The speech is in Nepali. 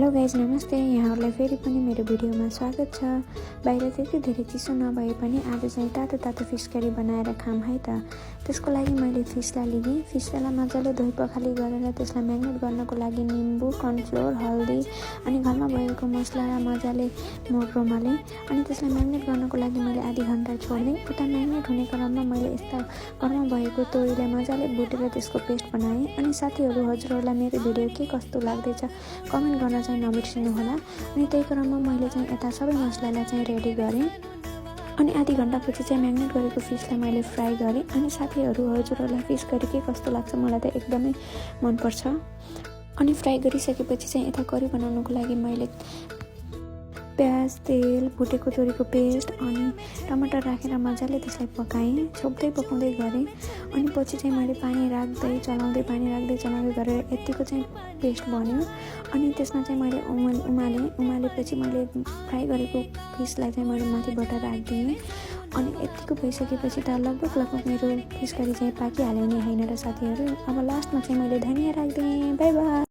हेलो गाइज, नमस्ते। यहाँहरूलाई फेरि पनि मेरो भिडियोमा स्वागत छ। बाहिर त्यति धेरै चिसो नभए पनि आज चाहिँ तातो तातो फिस करी बनाएर खाऊँ है त। त्यसको लागि मैले फिसलाई लिएँ। फिसलाई मजाले धोइ पखाली गरेर त्यसलाई म्यारिनेट गर्नको लागि निम्बु, कर्नफ्लोर, हल्दी अनि घरमा भएको मसला मजाले मोर्रोमालेँ। अनि त्यसलाई म्यारिनेट गर्नको लागि मैले आधी घन्टा छोड्दिएँ। उता म्यारिनेट हुने क्रममा मैले यस्ता घरमा भएको तोरीलाई मजाले भुटेर त्यसको पेस्ट बनाएँ। अनि साथीहरू, हजुरहरूलाई मेरो भिडियो के कस्तो लाग्दैछ कमेन्ट गर्न चाहिँ नबिर्सिनु होला। अनि त्यही क्रममा मैले चाहिँ यता सबै मसलालाई चाहिँ रेडी गरेँ। अनि आधी घन्टापछि चाहिँ म्यारिनेट गरेको फिसलाई मैले फ्राई गरेँ। अनि साथीहरू, हजुरहरूलाई फिस करी के कस्तो लाग्छ मलाई त एकदमै मनपर्छ। अनि फ्राई गरिसकेपछि चाहिँ यता करी बनाउनको लागि मैले प्याज, तेल, भुटेको तोरीको पेस्ट अनि टमाटर राखेर मजाले त्यसलाई पकाएँ। छोप्दै पकाउँदै गरेँ। अनि पछि चाहिँ मैले पानी राख्दै चलाउँदै गरेर यतिको चाहिँ पेस्ट बन्यो। अनि त्यसमा चाहिँ मैले उमालेपछि मैले फ्राई गरेको फिसलाई चाहिँ मैले माथिबाट राखिदिएँ। अनि यतिको भइसकेपछि त लगभग मेरो फिस करी चाहिँ पाकिहाल्यो नि होइन र साथीहरू। अब लास्टमा चाहिँ मैले धनिया राखिदिएँ। By by.